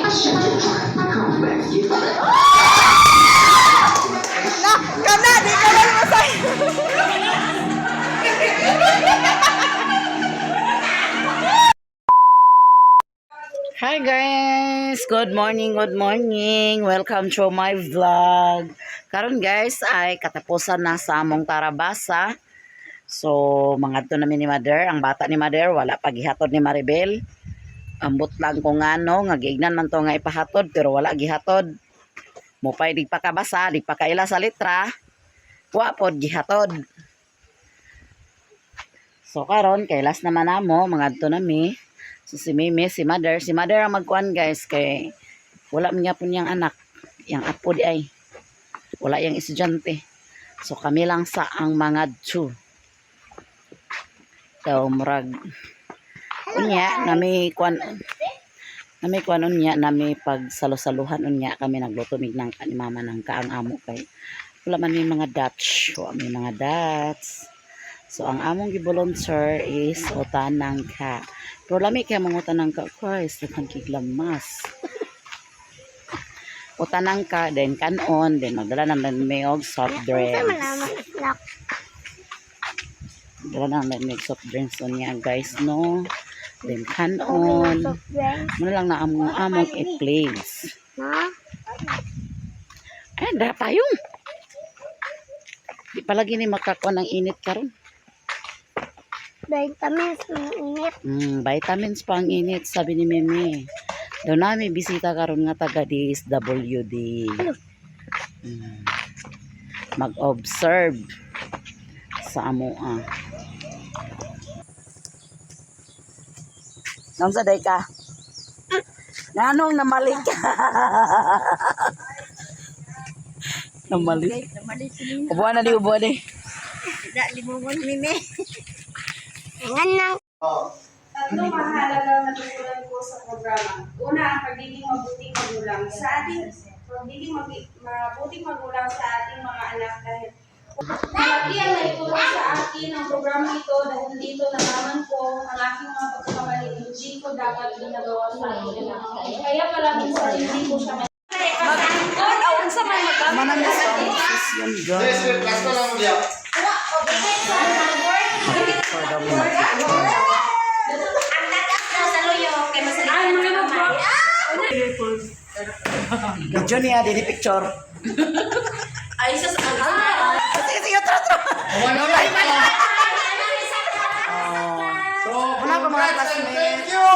Na, kana, di ka man masay. Hi guys! Good morning, good morning! Welcome to my vlog. Karon guys ay katapusan na sa among tarabasa. So, mga to namin ni Mother, ang bata ni Mother wala pa gihatod ni Maribel. Ambot lang ko ngano, nga giignan man to nga ipahatod pero wala gihatod. Mupay di pa kabasa, di pa kaila sa litra. Wa pod gihatod. So karon kay last naman namo, mga to nami. So si Mimi, si Mother ang magkuan guys kay wala man gyapon niyang anak, yang apo di ay. Wala yang estudyante. So kami lang sa ang mga two. So murag unya nami kuan nami kuan unya nami pag salo-saluhan unya kami nagluto mig ng ni mama ng kaang amo kay wala man may mga Dutch, wala may mga Dutch. So ang among givolunteer is utanang ka. Pero lami kay mga utanang ka, Christ, daghan kay lamas. Utanang ka, then kanon, then magdala naman may og soft drinks. Dala naman may og soft drinks unya guys, no? Then kanon. Muna lang na among among i-place. Ay, da payong. Di palagi ni makakuha ng init karon. Vitamins ng init. Vitamins pa ang init, sabi ni Meme. Daw nami bisita karon nga taga DSWD. Mag-observe sa amoa. Naunsa day ka? Nganong namali ka? Namali. Ubuan na di, ubuan di. Nganang Tatlong mahalagang natutunan ko sa programa. Una, ang pagiging mabuting magulang sa ating pagiging mabuting magulang sa ating mga anak dahil malaki ang naitulong sa akin ang programa ito dahil dito nalaman ko ang aking mga pagkakamali hindi ko dapat ginagawa sa aking anak. Kaya pala minsan hindi ko siya may Manang yun, guys. Mag-picture daw mo, mag-picture. Video niya, dini picture. Ay, sa Sige, sige, tara, tara. So, Wala pa mga congrats and classmates. thank you!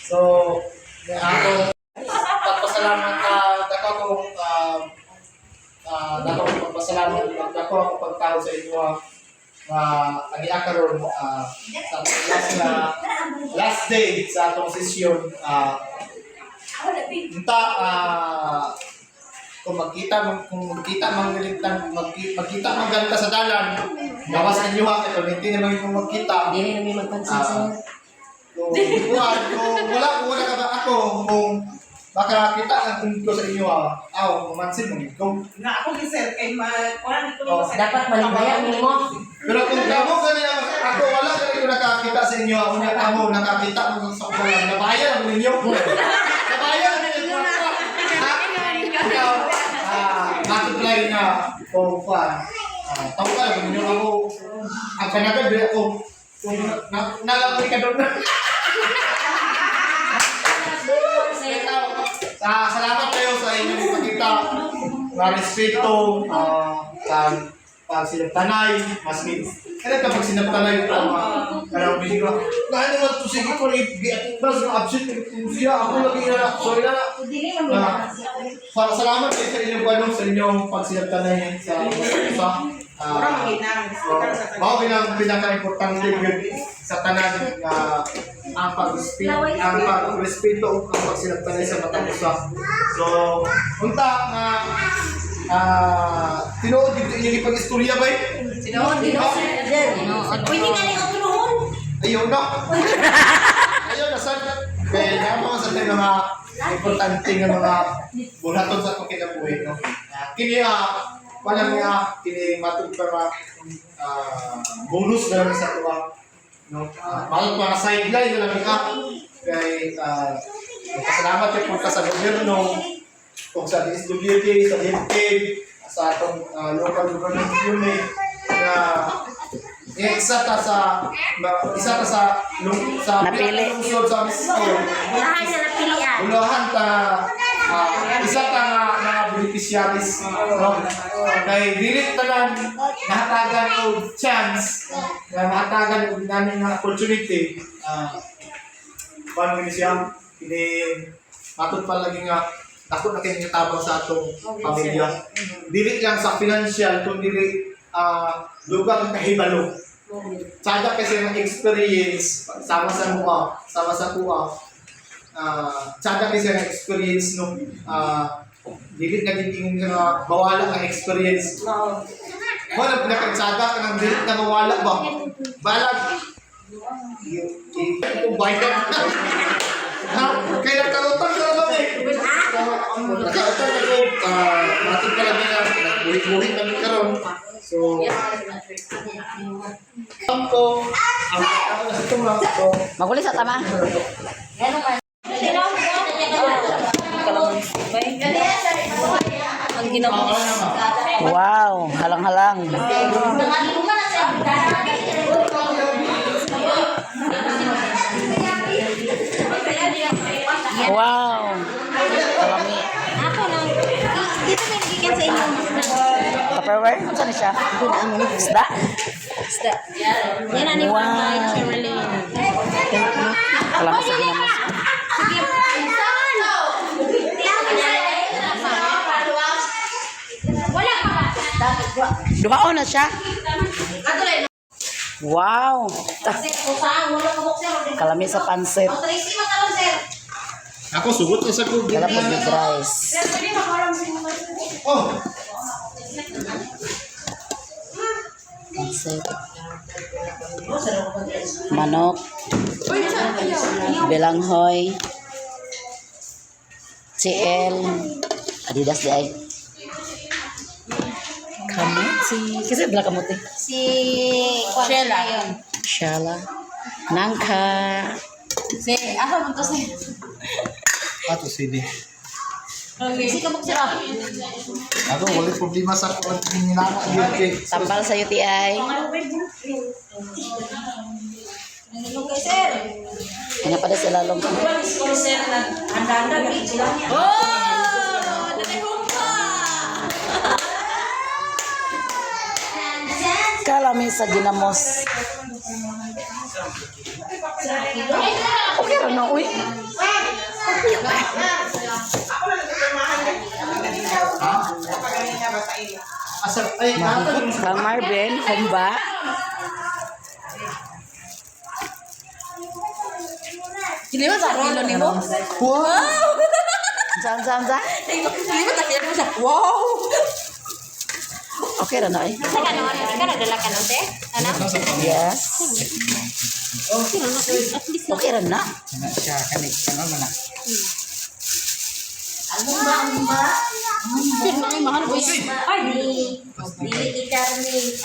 So, may ako pagpasalamat dako akong dako akong pagpasalamat dako akong pagtawag sa inyo nga agi karon sa atong last na last day sa atong session unta kung magkita man galitan magkita man galita sa dalan gawas inyo ha kay perminti naman yung magkita. Dili na may magpansin sa'yo. Kung wala ka ba ako, kung makakita ang ko sa inyo, aw, mamansin mo ko. Na ako ni sir kay ma kuan ko Oh. Dapat malibayan nimo. Pero kung kamo ganyan, ako wala ganyan ko nakakita sa inyo, ako niya kamo nakakita mo sa kulang, nabayan ang ninyo. Nabayan ang ninyo. Ha? Ikaw, multiply na kung kuan. Tawag ka lang ninyo ako, ang kanagal, dili ako, kung nalamoy ka doon. Salamat kayo sa inyong pagkita na respeto sa pagsinagtanay, maski kaya kapag sinagtanay ko mga kanang busy ko, na ano man to sige ko gi-atras ng absent ko siya ako lagi na sorry na Dili man may Salamat kayo sa inyong ano sa inyong pagsinagtanay sa sa Mura manginang sa mao ginang pinaka-importante yun sa tanan nga ang pagrespeto ug ang pagsinagtanay sa matag usa. So, unta nga tinuod gyud inyong ipag-istorya bay. Tinuod, tinuod. Pwede nga ni utruhon. Ayaw na. Ayaw na sad. Kaya na mga sa tayo mga importante nga mga buhaton sa atong kinabuhi no. Kini Walang nga kini matud pa nga bonus na lang sa tuwa, no? Matud pa nga sideline na lang nga kay pasalamat kay punta sa gobyerno kung sa DSWD, sa DepEd, sa atong local government unit na isa ta sa sa Napili. pinakalungsod sa school. Lahat sa napilian. Ulahan ta isa ta nga mga beneficiaries, no? Kay dili tanan nahatagan og chance na mahatagan og nani nga opportunity, kuan ni siya kini matod pa lagi nga dako na kay nga tabang sa atong pamilya, dili lang sa financial kun dili dugang kahibalo. Tsada kasi ng experience sama sa mua, sama sa kuha. Tsada kasi ng experience no, dili na gid ingon nga mawala ang experience. Mo na pinaka-tsada ka nang dili na mawala ba. Balag kung bayad. Ha? Kaya nagkalutang ka naman eh. Nagkalutang ako, matod pa lang nga, nagbuhit-buhit kami karon. So, ang ko, ang ako na sa tumang, so, Maguli sa tama. Wow, halang-halang. Wow. Kalami. Ako lang. Dito may gikan sa inyo. Tupperware? Saan na siya? Isda? Isda. Yan ani Wow. wow. Sherilyn. Kalami sa ginamos. Sige. Wala pa. Duhaon na siya. Wow. Kalami sa pansit. Ako, sugot na sa kong. Kala po with rice. Oh! Pansit. Manok. Bilanghoy. TL. Adidas di ay. Kamuti. Kasi bila kamuti. Si Sheila. Shala. Nangka. Si, ako mo to si. Ato, sini. Si kabuk sir. Ako, wala problema sa kung nilama. Okay. Tambal sa UTI. Ano pala sila long? Oh! Nakihumpa! Kalami sa ginamos. Okay ra na, uy. Asa, ay, ato yung Kang Marvin, humba. Kilimat sa kilo ni mo? Wow! Saan, saan, saan? Kilimat sa kilo mo siya. Wow! Okay ra na, eh. Sa kanon, ikaw nagdala ka nun, te? Ano? Yes. Okay ra na. Siya, kani, kano man na. Ay! Dili ikarni.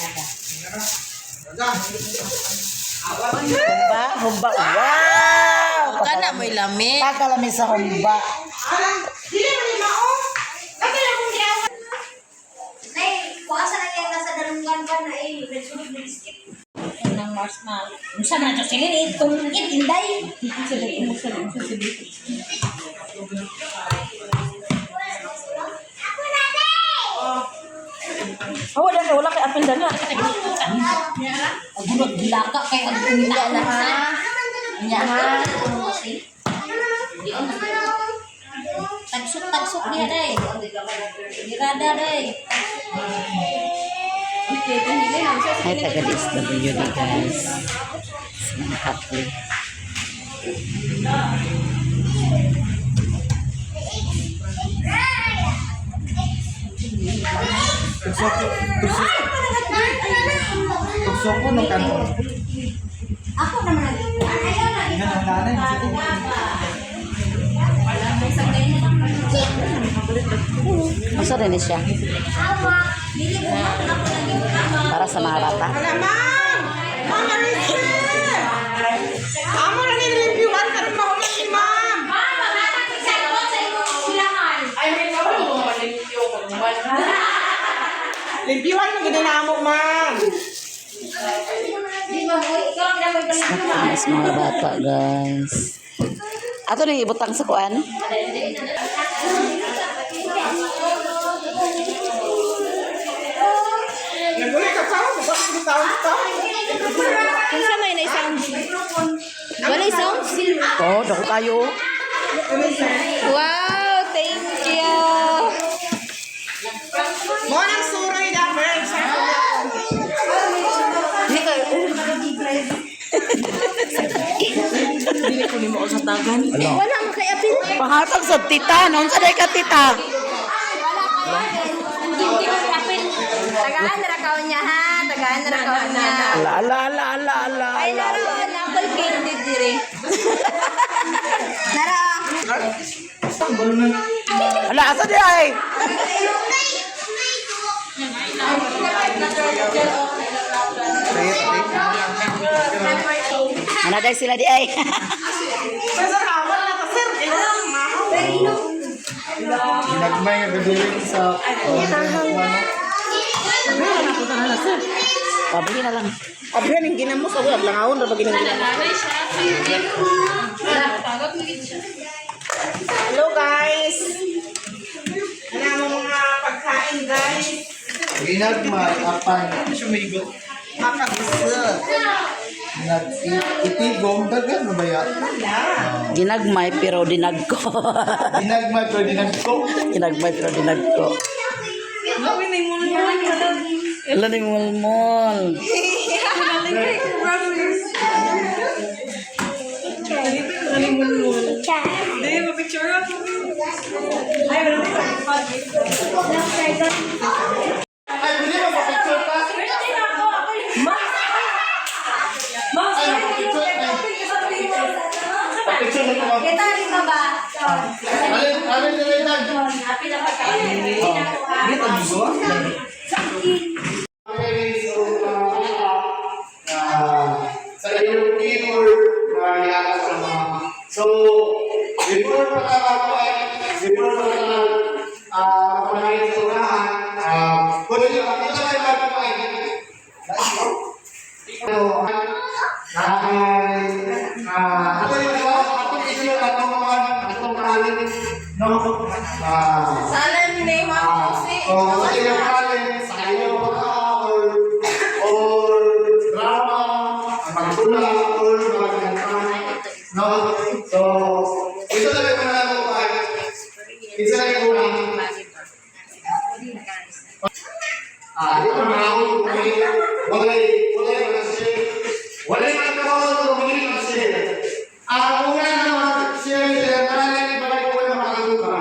Humba, humba. Wow! Kana mo'y lami. Pakalami sa humba. Nay, kuha sa nang yung nasa dalunggan ba na eh. Nagsunod na skip. Nang marshmallow. Unsa man to sila ni tungkit inday. Oh, wala kay wala kay apel dala. Agulot gilaka kay ang unya na ha. Unya ha. Tagsok tagsok niya day. Nirada day. Ay, taga DSWD, guys. Sa mga Catholic. Tugsok ko no kano. Ako naman ayaw na. Yan ang nanay. Unsa rin ni siya? Para sa mga bata. Wala, ma'am! Ma'am Maricel! Amo na ni-reviewhan ka rin mahuman ni ma'am. Ma'am, maghatag sa sa imong silangan. Limpiwan mo gid na amo, ma'am. Di ba mo ikaw ang ginamay Snack mas mga bata, guys. Ato nang ibutang sa kuan. Naguli ka sa ako, bakit ko taon to? Kinsa may na isang Wala sound? Oh, dako kayo. Wow, thank you. Mo nang suroy na, ma'am. Sa ako. Wala mo kay apil. Pangatag sa tita, non sa day ka tita. Hindi ko apil. Tagaan ra kaon niya ha, tagaan ra kaon niya. Ala ala ala ala ala. Ay nara na ako'y candy dire. Nara. Ala asa di ay? Ana day sila di ay. Sir, hawal na to, sir. Ikaw, ma'am. Ginagmay nga gadiling sa Pabili na lang. Abrihan ang ginamos, awi, ablangawon, ra ba ginang ginamos? Hello guys! Ano ang mga pagkain guys? Ginagmay apan sumigot. Makagusto. Nag itigom dagan na baya. Ginagmay pero dinagko. Ginagmay pero dinagko. Ginagmay pero dinagko. Ala ni mulmol. Ay, pwede ba pa-picture ka? Ay, pa-picture. Ay, pa-picture na ito. Kita rin ba ba? Alin, alin na rin nag. Apil ang pagkain. Okay, so, sa iyong keyword na yata sa mga. So, before pa ka ay, before pa ka kumain sa unahan, pwede nyo, ito na yung magkumain. So, ako yung ako yung issue, atong alin, no? Sana ni name Oh, sa iyong talent, sa iyong or drama, magtula, or magkanta. No? So, ito talaga yung mga ko Isa na yung una. Dito mga ako, walay, walay mga share. Walay mga tao, walay mga share. Ang una na mga share, sila talent, ibalik ko yung mga katuka.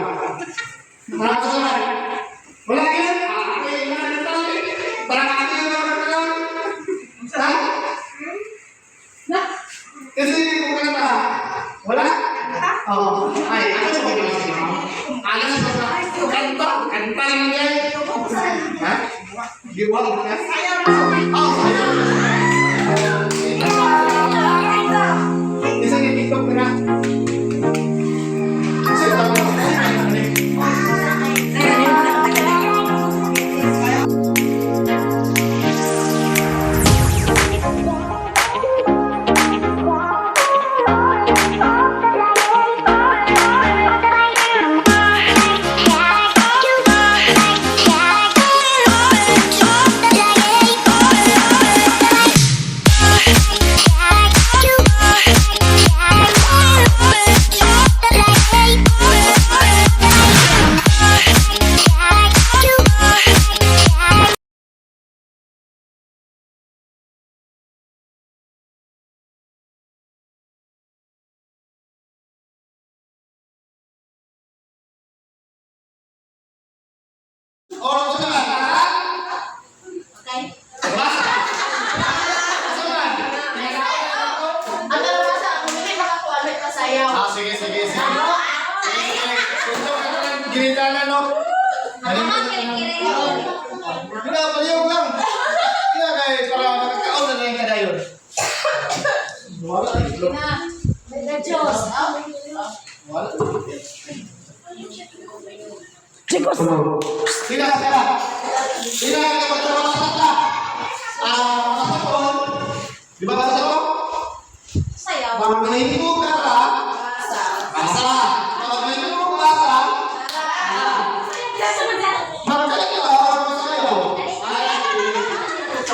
Mga kasunod. Wala yan. Okay, wala na tayo. Parang ate yung mga kasunod. Ha? Kasi kung ano ba? Wala? Oo. Ay, ano sa pag Ano sa pag Kanta. Kanta lang yan. Ha? Giwa ka? Oh, sayaw. Isang TikTok na. Isang tawag. Or sa man? Okay. Basa. Sa man? Ang dalawa sa hindi makakuha kasayaw. Ah, sige, sige, sige. Sige, sige. Ito ka lang ginitana, no? Ano? Wala ang itlog. Wala. Chicos! Sila, sila. Sila, kapag sa Ah, masakon. Di ba masakon? Sayaw. Pag may ka ka, basa. Pag may ka ka, magkaya ka, masayo.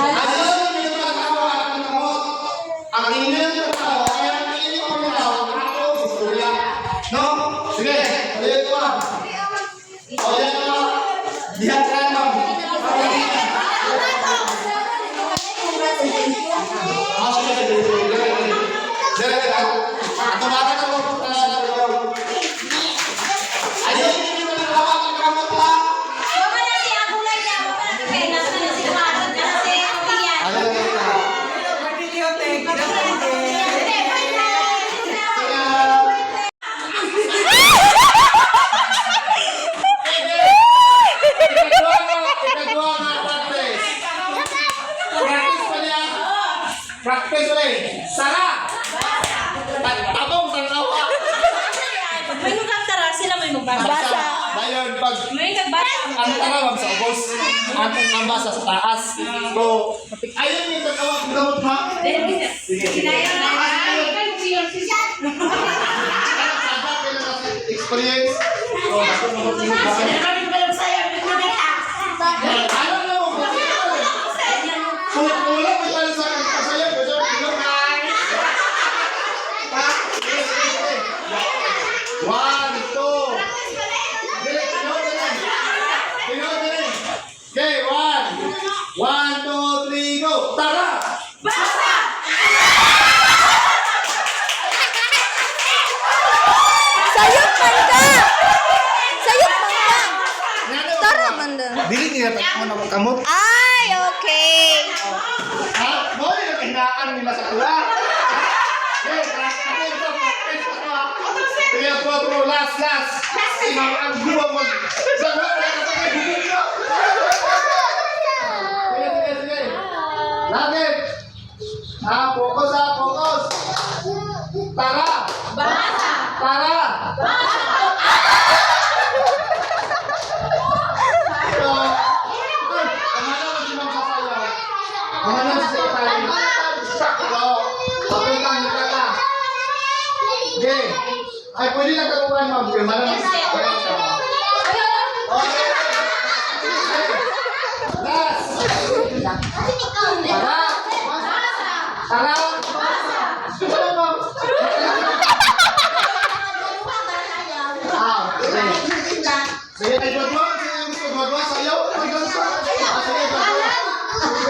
Ayun, yung tao ang kamot. Ang inyong tao, ay ang inyong tao, ako, istorya. No? Sige, ulit ko ah. O, yan na. Diyan ka na, ma'am. Ah, sige, sige, sige. Dire, dire. Tumakan ako. Ayun, hindi mo na hawak ang kamot ha. Wala na si Agulay niya. Wala na si Penas. Wala na si Marot. Wala na si Tiyan. Ayun, ayun, ayun. Ikaduha nga practice. Practice pa niya. Practice ulit. Sara! Tabong tanawa. May nagtara sila may magbasa. Basa. Dayon pag May nagbasa. ang tarawag sa ubos, ang basa sa taas. So, ayun yung tanawa kung gamot ha. Sige, sige. Experience. So, ako Ano na mo? Kung wala mo tayo sa kasaya, kasi ano Ha? Sige, sige, sige. One, two. Dili, tinuod na rin. Tinuod na rin. Okay, one. One, two, three, go. Tara! Sayop man ka! Sayop man ka! Tara man dun. Dili niya tayo na kamot. Ay, okay. Ha? Mo yung kahinaan nila sa kula. Okay, practice ito, practice ito. Sige, po, po, last, last. Si Ma'am ang guwa mag... Sa wala ka sa kay Sige, sige, sige. Lagi. Ah, focus ah, focus. Tara. Basa. Tara. Basa. So, ang ano si Ma'am sasayaw? Ang ano si Secretary? So, papunta ang ka. Okay. Ay, pwede lang kakuha, ma'am. Okay, malamang. Okay. Last. Tara. Tara. Tara, ma'am. Ah, okay. Sige, ay, dua-dua. Sige, gusto dua-dua. Sayaw. Ay, ganso. Ah, sige, dua-dua.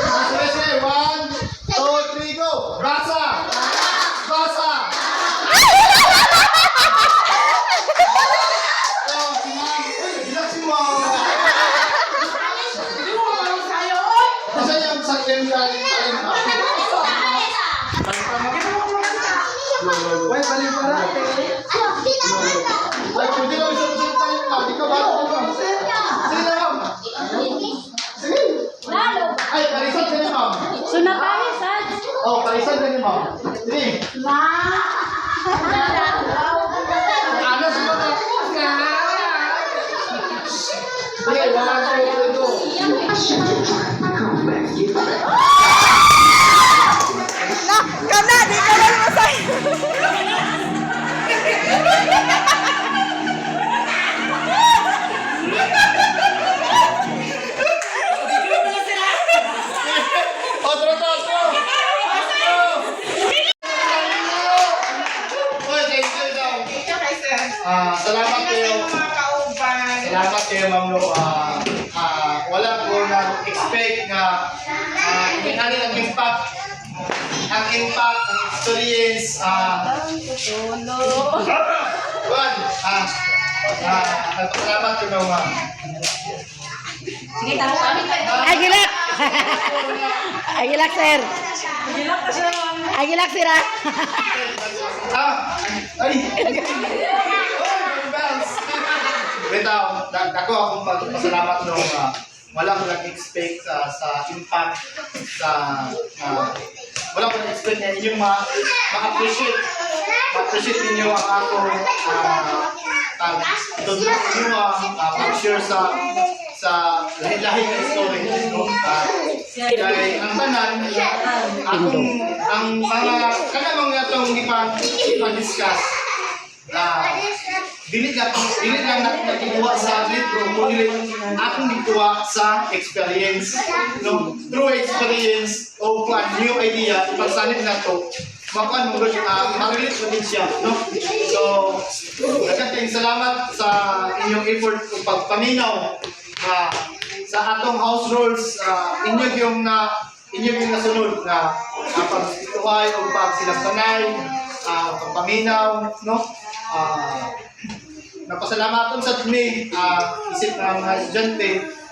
Ah, sige, sige. One, two, three, go. Basa. Basa. Oh, si ma'am. Uy, relax si ma'am. Kasi yung sa yung galing sa Uy, balik para. Ay, pwede lang isang isang tayo, ma'am. Di ka ba? Sige na, ma'am. Sige. Ay, parisan ka ni ma'am. Sunod tayo, Sad. Oh, parisan ka ni ma'am. Sige. Ano si ma'am? Sige, one, two, three, go. Na, kana, di ka lang masaya. Otro, otro, otro. Oy, thank you daw. Thank you kay sir. Ah, salamat Ingat sa kayo. inyong mga kauban. Salamat kayo, Ma'am Lo. Ah, ah, wala ko na expect na uh, ang impact ang experience, One, nagpasalamat ko na, ma'am. Sige, tama kami. Ay, gilak! Ay, gilak, sir! Ay, gilak, sir, ah! Ah! Ay! Oh, bells! Bitaw, dako akong pagpasalamat no. Wala ko nag-expect sa impact sa wala ko nag-expect na inyong ma-appreciate ninyo ang akong pag ninyo pag-share sa lahi-lahi nga story, no? Kay ang tanan akong ang mga kanang mga atong gipa-discuss na dili lang nakuha sa libro kundi akong gikuha sa experience, no? Through experience o kuan, new idea, pagsanib nato, makuan mo gud, ma-relate mo din siya, no? So daghang kayong salamat sa inyong effort ug pagpaminaw sa atong house rules. Inyo yung nasunod na pagtuhay o pagsilabtanay, pagpaminaw, no? Napasalamaton sa mi isip ng mga estudyante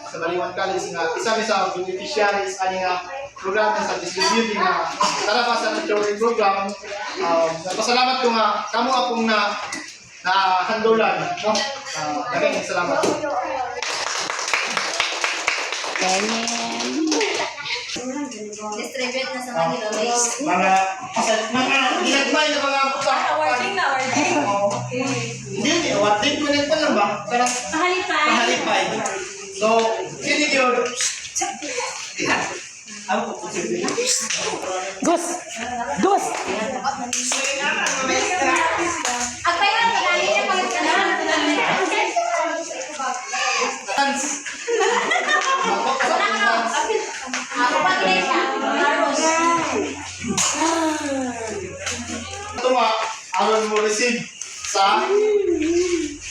sa Baliwan College nga isa mi sa beneficiaries ani nga programa sa disability nga Tarabasa Tutoring Program. Napasalamat ko nga kamo akong na na handulan, no? Daghang salamat. Ganyan. Distribute na sa Manila Ways. Mga ginagmay na mga puta. Awarding na, awarding. Hindi, awarding ko pa lang ba? Pero Pahalipay. Pahalipay. So, kini yun. Ano po? Gus! Gus! Agpay na, pagaling niya pag Dance. Dance. Ako pag siya. Aros. Ito nga, aron mo receive sa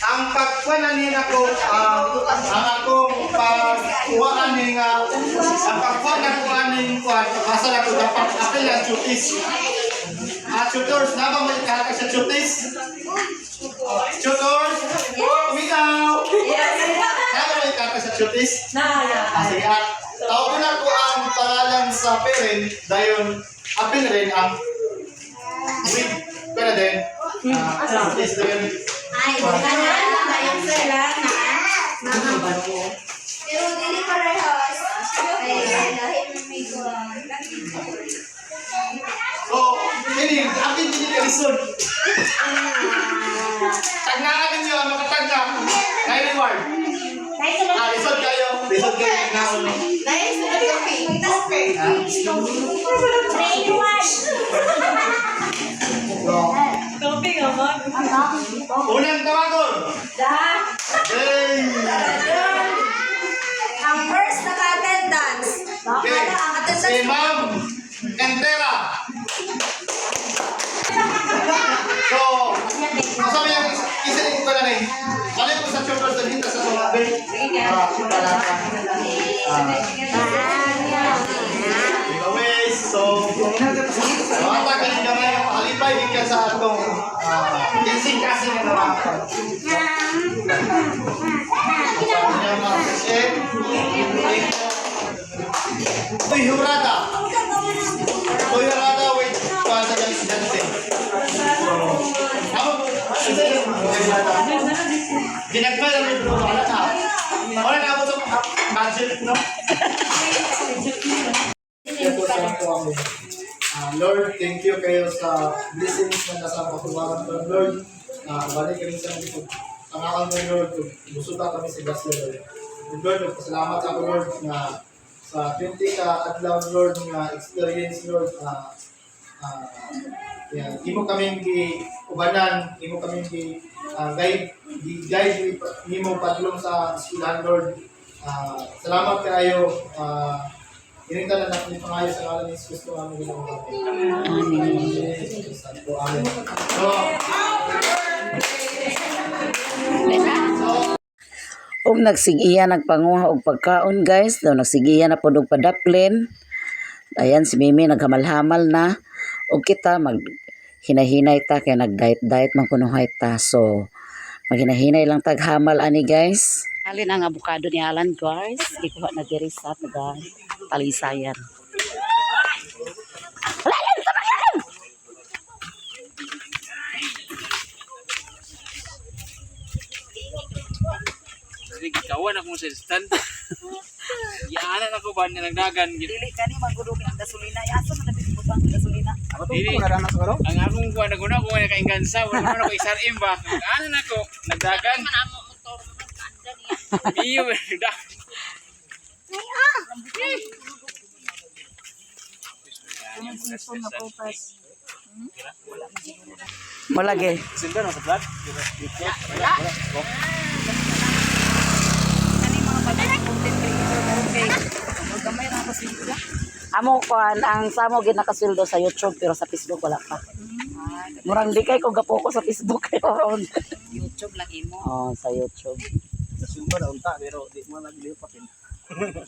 ang pagkuha ni ako, ang akong pagkuhaan ni nga ang pagkuha na ko aning kuan, pagpasa na ko dapat apil ang tutors. Tutors na ba may kahaka sa tutors? Tutors, umigaw na ba may kahaka sa tutors? Sige, tawagin ako ang pangalan sa parent, dayon apil rin ang with pero din is dayon. Ay, kanan, bayang sila na. Pero dili parehas. Ay, dahil may kuwan. So, kini, akin din yung lisod. Tagnaan ninyo ang makatagna. Kay reward. Lisod kayo. Lisod kayo. Tagnaan. Dahil sa kape. Kape. Train one. So, unang tawagon. Hey! Ang first naka-attendance. Okay. Wala, ang attendance. Si Ma'am Cantera. So, kasama yung isa din ko na rin. Balik ko sa chopper sa dito sa Sumabe. Para giveaways. So, mata ka rin gamay, halipay din ka sa atong kasing-kasing na naman. So, inyong mga appreciate. Uy, Hurada! Uy, Hurada with para sa dance dancing. So, ako, isa yung Uy, Hurada. Ginagmay lang yung bro, wala na. Wala na ako sa budget, no? Lord, thank you kayo sa blessings na nasa katuwaran ko, Lord. Balik kami sa mga pangalan mo, Lord. Busuta kami sa grasya, Lord. Ug Lord, nagpasalamat ako, Lord, nga sa 20 ka adlaw, Lord, nga experience, Lord, yeah, imo kaming gi ubanan, imo kaming gi guide, gi guide nimo padulong sa eskwelahan, Lord. Salamat kaayo. Ining tanan natin pangayo sa ngalan ni Jesus Kristo aming Ginoo. Amen. Amen. So, Ug nagsigiya nagpanguha og pagkaon, guys, daw nagsigiya na pod og padaplin. Ayan si Mimi naghamal-hamal na ug kita mag hinahinay ta kay nag diet diet man kunuhay ta. So maghinahinay lang tag hamal ani, guys. Alin ang abukado ni Alan, guys? Gikuha na diri sa naga talisayan. Wala, Alan, tabang, Alan! Gikawan akong sa stand. Yaanan ako ba nga nagdagan. Dili kani magudok ang gasolina. Asa man nabit mo ang gasolina? Dili. Ang akong kuha naguna ko nga nakaingansa, wala man ako SRM ba. Nag-anan ako, nagdagan. Iyo, da. Malagi. Silda na sa vlog. Amo kuan ang samo gid nakasweldo sa YouTube pero sa Facebook wala pa. Murang di kay ko gapo ko sa Facebook kay ron. YouTube lang imo. Oh, sa YouTube. Kasunod na unta pero di mo naglipatin.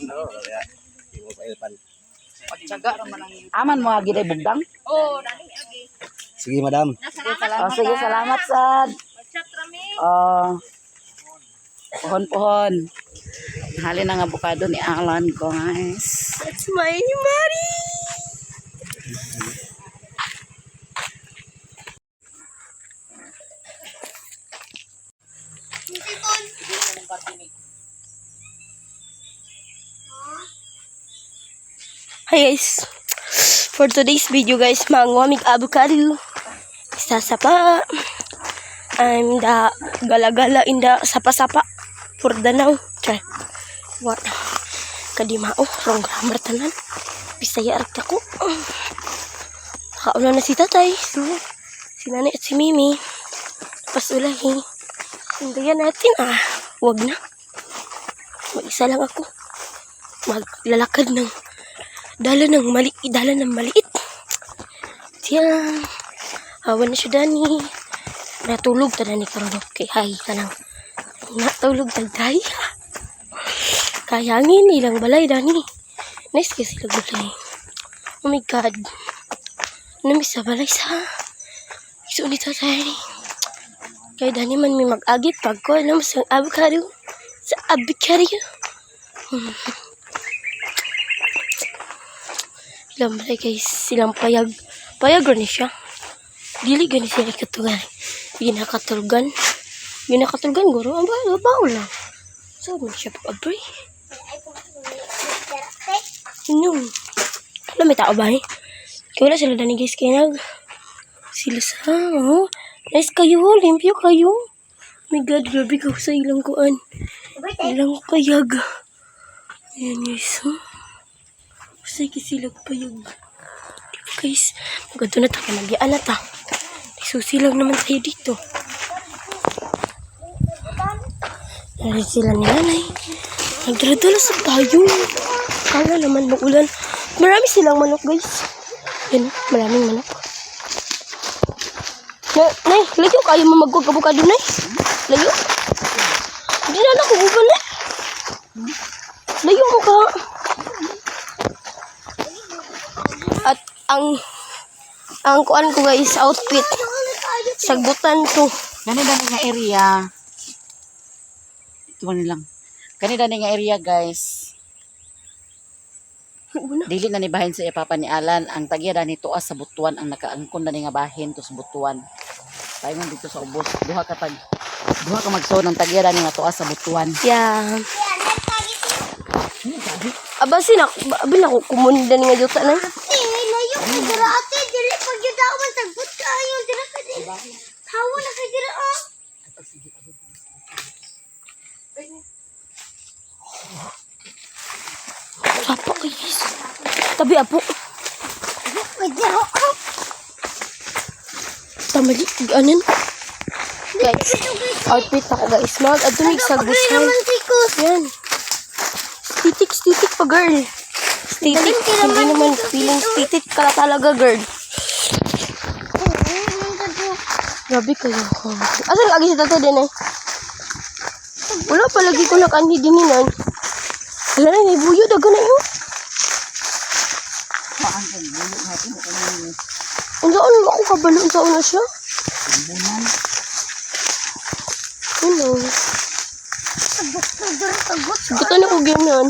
No, ya. Di mo pailpan. Pagtiyaga ra man ang YouTube. Aman mo agi day bugdang? Oh, nani agi. Sige, madam. Oh, sige, salamat sad. Oh. Pohon pohon. Halin ang abukado ni Alan, guys. That's my money. Hi guys. For today's video guys, mangwamig avocado. Isa sapa. I'm the galagala in the sapa-sapa. For the now. Char. What? Kadimao, wrong grammar tanan. Bisaya ra ko. Nakauna na si tatay. So, si nanay at si Mimi. Tapos ulahi. Hintayan natin ah. Wag na. Mag-isa lang ako. Maglalakad ng dala ng mali dala ng maliit. Tiyan. Awan na siya dani. Natulog ta dani karon. Okay, hi ka lang. Natulog tagday. Kayangin ilang balay dani. Nice kasi sila balay. Oh my God. Namiss sa balay sa. Iso ni tatay. Kay dani man may mag-agit pag ko alam sa avocado. Sa avocado. Ilang balay guys, silang payag. Payag rin siya. Dili gani sila katugan. Ginakatulgan. Ginakatulgan guro. Ang ba bawo lang. So, man siya pag-abri. Yun. Alam, may tao ba eh? Kaya wala sila dani guys. Kaya nag... Sila sa... Oh. Nice kayo. Limpyo kayo. Oh my God, grabe ka sa ilang kuan. Ilang kayag. Ayan guys. Oh. Sige sila payag. Di ba guys? Maganda na tayo. Magyaan na ta. Susi lang naman tayo dito. Narinig sila ni nanay. Nagdala-dala sa tayo. Kala naman mag-ulan. Marami silang manok guys. Yan, maraming manok. Na, nay, layo kayo mo magkukabukado, nay. Layo. Hindi na nakukuha, nay. Layo mo ka. At ang kuan ko guys, outfit. Sagutan to. Kani dani nga area. Ito man lang. Kani dani nga area, guys. Una. Dili na ni bahin sa iya papa ni Alan ang tagya dani tuas sa butuan ang nakaangkon dani nga bahin to sa butuan. Paingon dito sa ubos duha ka tag duha ka magsuod ang tagya dani nga tuas sa butuan. Yeah. Aba sina, abi na ko kumunda ni nga yuta na. Ate, layo ka dira ate, dili pag yun ako sagbot kaayo dira ka di. Hawa na ka dira ah. Sapa guys. Tabi apo. Ka dira ah. Tamali anan. Guys, outfit ako guys. Mag adto mig sa Pagre naman tikos. Yan. Stitik, stitik pa girl. Stitik, hindi naman feeling stitik ka talaga girl. Grabe kayo. Asan lagi si tatay din eh? Wala pa lagi ko nakanhi din eh. Wala na, may buyo. Daga na yun. Unsaon ako kabalo? Unsaon na siya? Ano? Sagutan ako ganyan.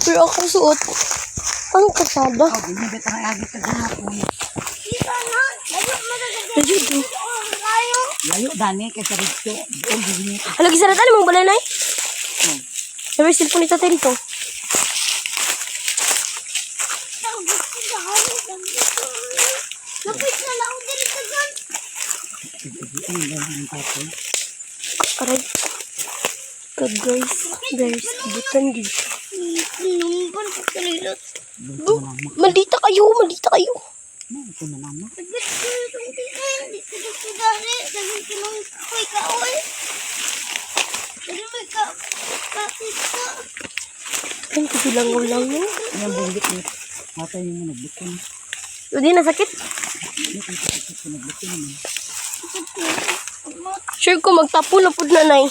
Pero ako suot. Ang kasada. Layo do. Layo dani kay sa dito. Duol gini. Ano gisaratan mong balay nay? Sabi cellphone ni tatay dito. Aray. God guys, guys, butan gid siya. Numpan ko kalilot. Bu, maldita kayo, maldita kayo. Ay, kasi langaw lang no. Ang bunggit ni. Matay mo nagbukin. Hindi na sakit. Sure ko magtapo na pud na nay.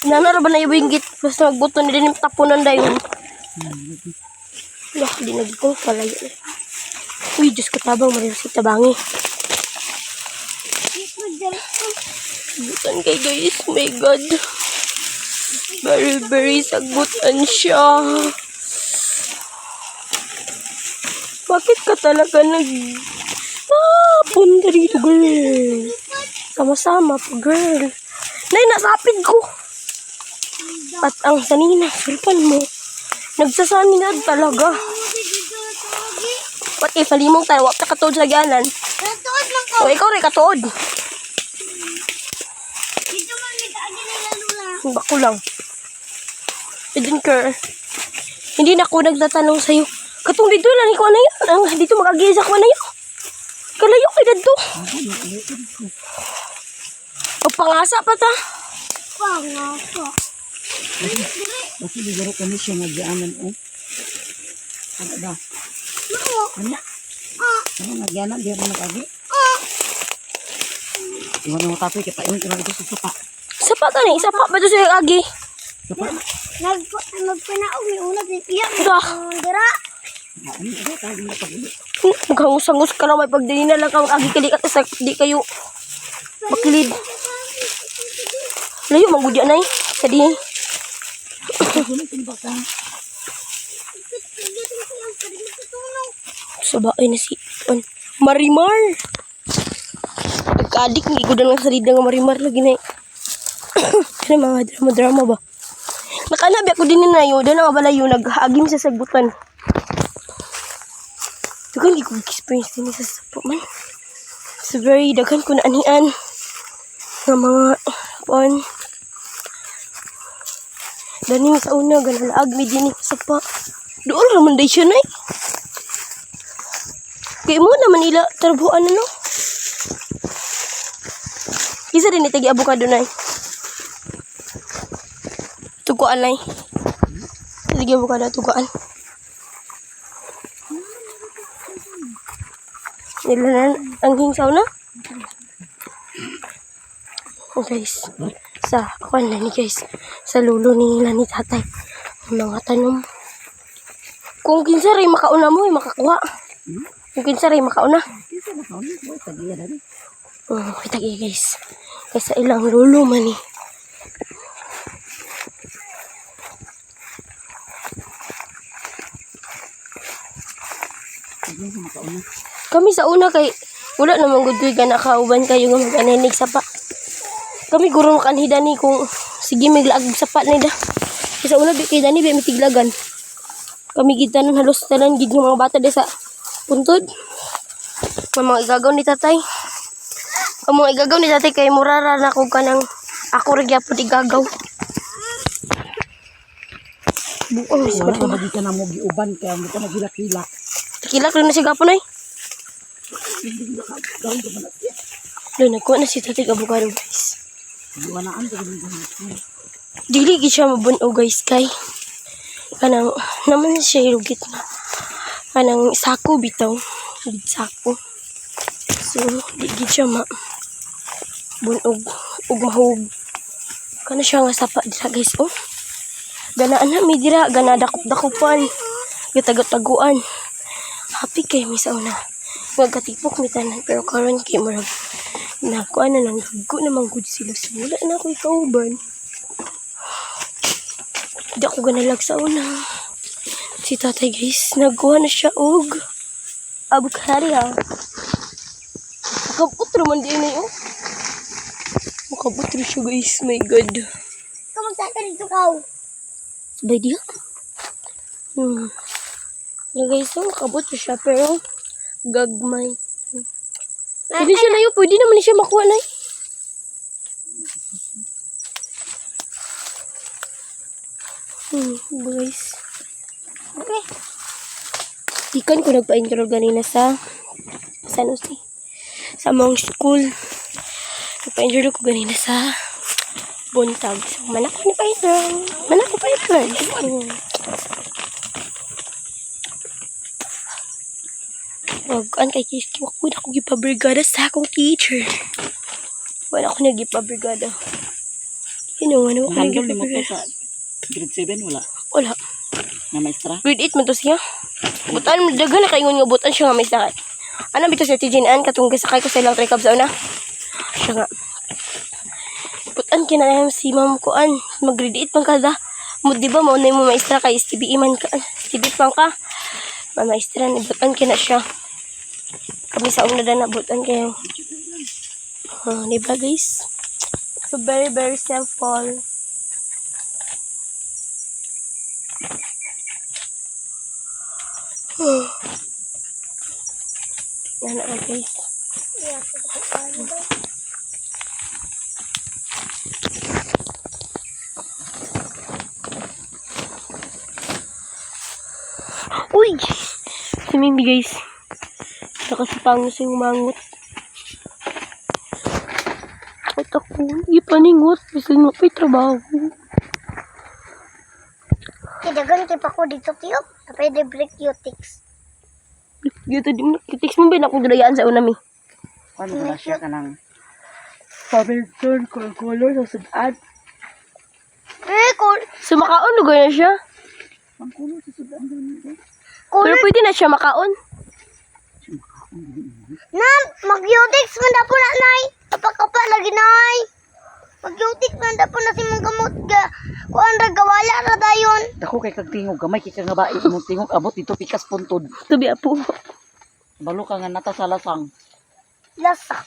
Nana ra ba na iwinggit basta magbuto ni din yung tapunan dayon. Lah, di nagi ko palayo na. Uy, Diyos ko tabang mariw si tabangi. Butan kay guys, my God. Very, very sagbutan siya. Bakit ka talaga nag... Ah, punta dito, girl. Sama-sama pa, girl. Nay, nasapid ko. At ang sanina, sulpan mo. Nagsasaningad talaga. What if halimong tayo, wap ta katuod sa ganan. Natuod lang ko. O ikaw rin katuod. Dito man may kaagi nila lula. Bako lang. I didn't care. Hindi na ako nagtatanong sa'yo. Katong dito lang, ikaw na yun. Ang dito mag-agisa ko na yun. Kalayo kay dadto. O pangasa pa ta. Pangako. Kasi siguro kami siya nagyanan oh. Ano ba? Ano? Ano nagyanan? Di ako nag-agi. Iwan mo tatoy, kita iwan ka ito sa sapa. Sapa ka ni, sapa pa to sa agi. Sapa. Nag nagpanaog ni una din iya. Dah. Dira. Ano ba tayo na pag-uli? Maghangus-hangus ka lang, may pagdini na lang ka mag-agi kali ka sa di kayo makilid. Layo manggudya na eh. Kadi. Sa baay na si on. Marimar. Nagka-addict ni ko lang sa salida nga Marimar lagi na eh. Ano mga drama-drama ba? Nakanabi ako din na yun. Doon ang balayo nag-agim sa sagbutan. Daghan di ko experience din sa sapo man. It's very daghan ko na anian nga mga on. Dani sa una ganalaag mi dinhi sa sapa. Doon ra man day siya nay. Kay mo naman ila trabuhan ano. Isa din itagi abukado nay. Tuguan nay. Itagi abukado tuguan. Nila na ang hingsaw na. Oh, guys, sa kuan na ni guys, sa lulo ni nila ni tatay. Ang mga tanom. Kung kinsa ray makauna mo, ay makakuha. Kung kinsa ray makauna. Kinsa na kaon? Boy, tagiya dali. Oh, kita guys. Kaysa ilang lulo man eh. Kinsa makauna? Kami sa una kay wala namang good koy gana kauban kayo nga mag-aninig sapa. Kami guro makanhida ni kung sige maglaag sapa nida. Kay sa una bi kay dani bi mitiglagan. Kami gid tanan halos tanan gid nga mga bata di sa puntod. Nga mga igagaw ni tatay. Ang mga igagaw ni tatay kay murara na ko kanang ako ra gyapon igagaw. Buong sa Wala na ka na mo giuban kaya mo ka nagilak-hilak. Kilak rin na siya gapon ay. Doon, nagkuha na si Tatay Abogado, guys. Iwanaan sa ganun gahapon. Dili gid siya mabuno, guys, kay kanang naman siya ilugit na kanang sako bitaw gid sako. So di gid siya ma bunog ug mahug kana siya nga sapa dira, guys, oh. Ganaan na mi dira, gana dakop-dakopan, gitago-taguan. Happy kay mi sa una magkatipok mi tanan, pero karon kay murag nakuha na nang dugo naman gud sila, so wala na ako'y kauban. Di ako ganalag sa una. Si tatay guys, nagkuha na siya og avocado. Makabot raman din eh, oh. Makabot rin siya guys, my God. Ikaw magtatanig dito ka. Sabay diya. Yeah, guys, so makabot siya pero gagmay. Pwede siya na yun. Pwede naman siya makuha na. Guys. Okay. Ikan ko nagpa-enroll ganina sa San Jose. Sa among school. Nagpa-enroll ko ganina sa Buntag. So, manak ko nagpa-enroll. Manak ko pa-enroll. Wag, an kay Kiski, wag ko na ako gipabrigada sa akong teacher. Wala ako nagipabrigada. Yun ang ano ako Handle ni mo to nagipabrigada. sa grade 7 wala. Wala. Na maestra. Grade 8 man to siya. Butan, daghan na kaingon nga butan siya nga may sakit. Ano bitaw siya TJN katong gisakay ko sa ilang trikab sa una. Siya nga. Butan kinahanglan si ma'am kuan mag grade 8 man kada. Mo di ba mao na mo maestra kay STBE man ka. STB man ka. Ma maestra ni butan kina siya. Kami sa una na butan kayo. Oh, di ba guys? So very very simple. Yan na guys. Uy! Si Mimi guys. Nakasipangos yung umangot. At ako, hindi paningot. Gusto mo pa'y trabaho. Kidagan kay pa ko dito kiyo. Pwede break cutics. Dito din, kitiks mo ba na akong dulayaan sa una mi? Ano ba siya kanang Pabinton color sa sudad. Eh, cool. So makaon lugar na siya. Cool. Pero pwede na siya makaon. Na, mag-cutics man na po na, nay. Kapag lagi, nay. Mag-cutics man na po na si mong gamot. Ga, kuan ra gawala ra dayon. Dako kay kag tingog gamay kay ka nga ba imong tingog abot dito pikas puntod. Tubi apo. Balo ka nga nata sa lasang. Lasa.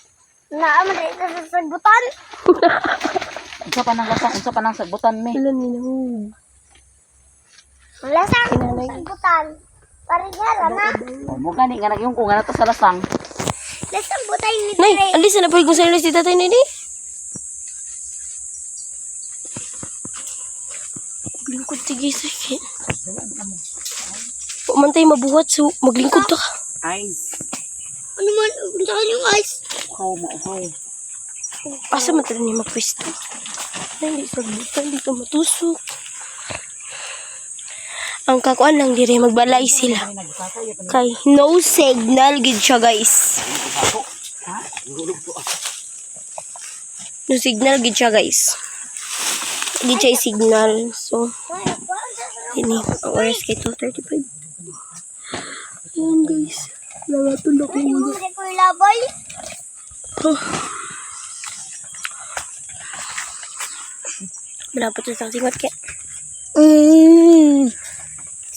Naa man ra sa sagbutan. Unsa pa nang lasang, unsa pa nang sagbutan mi? Ilan ni nahug. Lasa sagbutan. Parehara na. O mo gani nga nagyong ko nga nata sa lasang. Lasang butay ni Nay, Tre. alis na po yung sa si tatay nini. Maglingkod sige sige. Pumantay mabuhat so maglingkod ta. Ice. Ano man, unsa yung ice? Uhaw mo, uhaw. Asa man tayo ni magpwesto? Nay, hindi sagbutan dito matusok. Ang kakuan lang dire magbalay sila. Kay no signal gid siya guys. No signal gid siya guys. Gid siya signal. So ini ang oras kay 2:35. Ayan guys. Nangatulog ako. Ano mo ko labay? Malapit na sa singot kaya.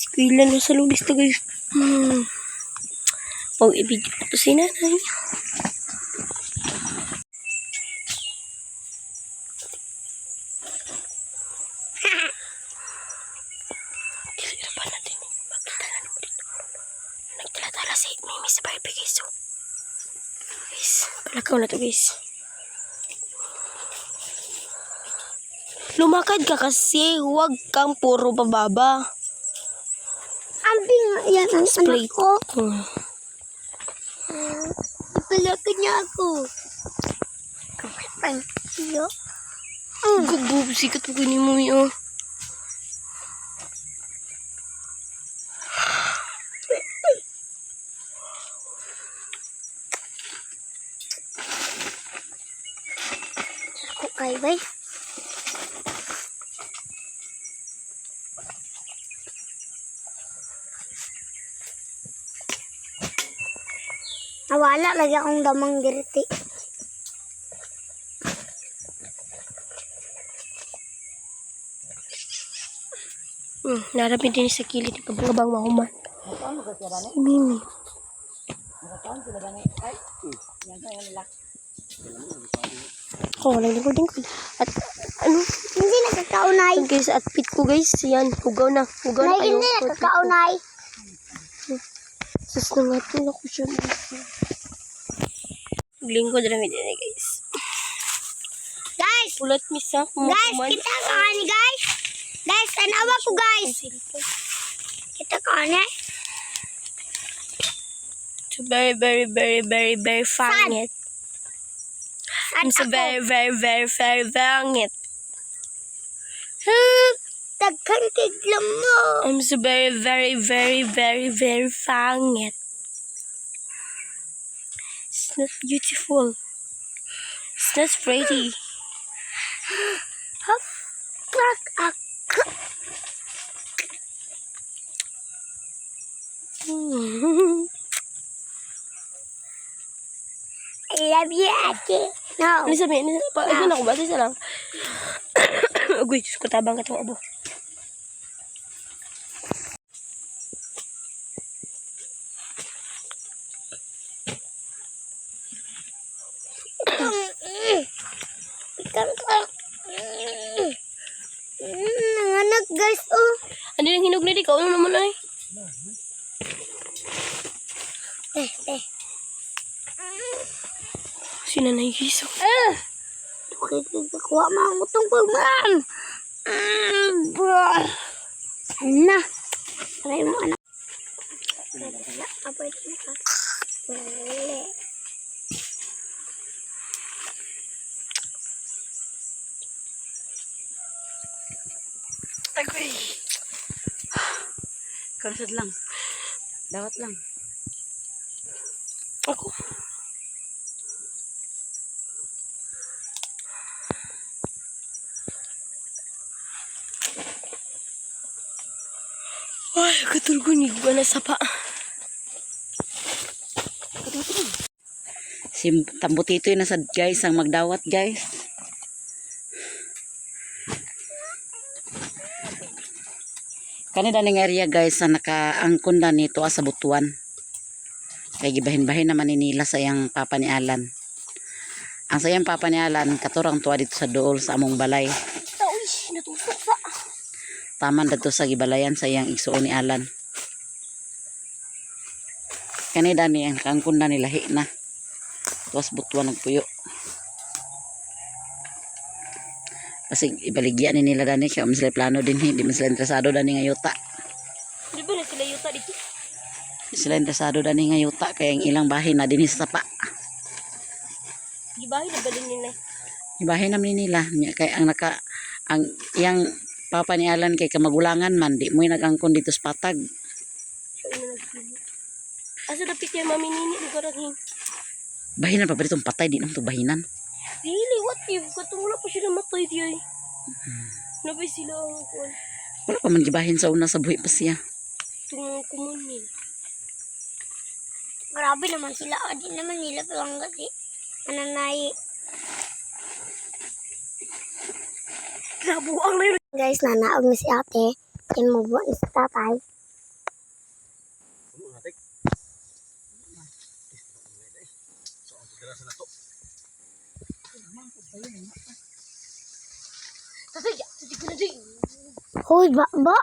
Skwila na sa lulis to guys. Pag ibig ko to si nanay. Dilira pa natin. Makita na naman dito. Nagtala-tala si Mimi sa Barbie guys. So, guys, palakaw na to guys. Lumakad ka kasi, huwag kang puro pababa. Ambing yan ang anak Split. ko. Hmm. Ipalakad niya ako. Iyo. Gugu, sikat mo ni mo oh. Okay, bye. Nawala lagi akong damang dirti. Narami din sa kilid ng pabangabang mahuman. Si Mimi. Ako, walang lingkod-lingkod. At ano, Hindi nakakaunay. yun guys, at pit ko guys. Yan, hugaw na. Hugaw na Nay, kayo. hindi nakakaunay. Sus, nangatol ako siya. Maglingkod ra mi dinhi, guys. Guys, Pulat mi sa guys, kita ka ni guys. Guys, tanawa ko guys. Kita ka ni. So very, very, very, very, very pangit. Sad I'm so ako. very, very, very, very pangit. Hmm, daghan kay mo. I'm so very, very, very, very, very pangit. It's not beautiful. It's not pretty. Hop, crack ako. I love you, ate. No. Ano sabihin? Ano pa? Ano ako ba? Isa lang. Agoy, Diyos ko, tabang ka itong abo. Ikan ka. Nanganak guys, oh. Ano yung hinog na di? Kauno naman ay. Eh, eh. Sino na hiso? Ah! Okay, kuha mga utong ko, ma'am. Bro. Na. Aray mo, anak. Apoy na ka. Wala. Agoy. Karasad lang. Dawat lang. Ako. Ay, katulgo ni ko na sapa. Si Tambutito yung nasa guys ang magdawat guys. Kanina ning area guys sa nakaangkon na nito sa Butuan. Kay gibahin-bahin naman ni nila sa iyang papa ni Alan. Ang sayang papa ni Alan katurang tuwa dito sa dool sa among balay. Uy, natusok sa. Taman dadto sa gibalayan sa iyang igsuon ni Alan. Kanina ni ang kaangkon na nilahi na. Tuwas Butuan nagpuyo. Kasi ibaligya ni nila dani kaya man sila plano din di man sila interesado dani nga yuta. Di ba na sila yuta dito? Di sila interesado dani nga yuta kaya ang ilang bahay na dinhi sa sapa. Gibahin na ba din nila? Ibahin naman ni nila nya kay ang naka ang iyang papa ni Alan kay kamagulangan man di mo nagangkon dito sa patag. Siya una nagsibo. Asa dapit yan, mami nini, lugar ang hing. Bahinan pa ba ditong patay di naman to bahinan. Really, what if? Katong wala pa sila matay di ay. Nabay sila ang kuwan. Wala pa man gibahin sa una sa buhi pa siya. Itong kumunin. Grabe naman sila. O, di naman nila palanggat eh. Ananay. Nabuang na yun. Guys, nanaog ni si ate. Timubo ni si tatay. Tatay, tatay ko na di. Hoy, ba, ba?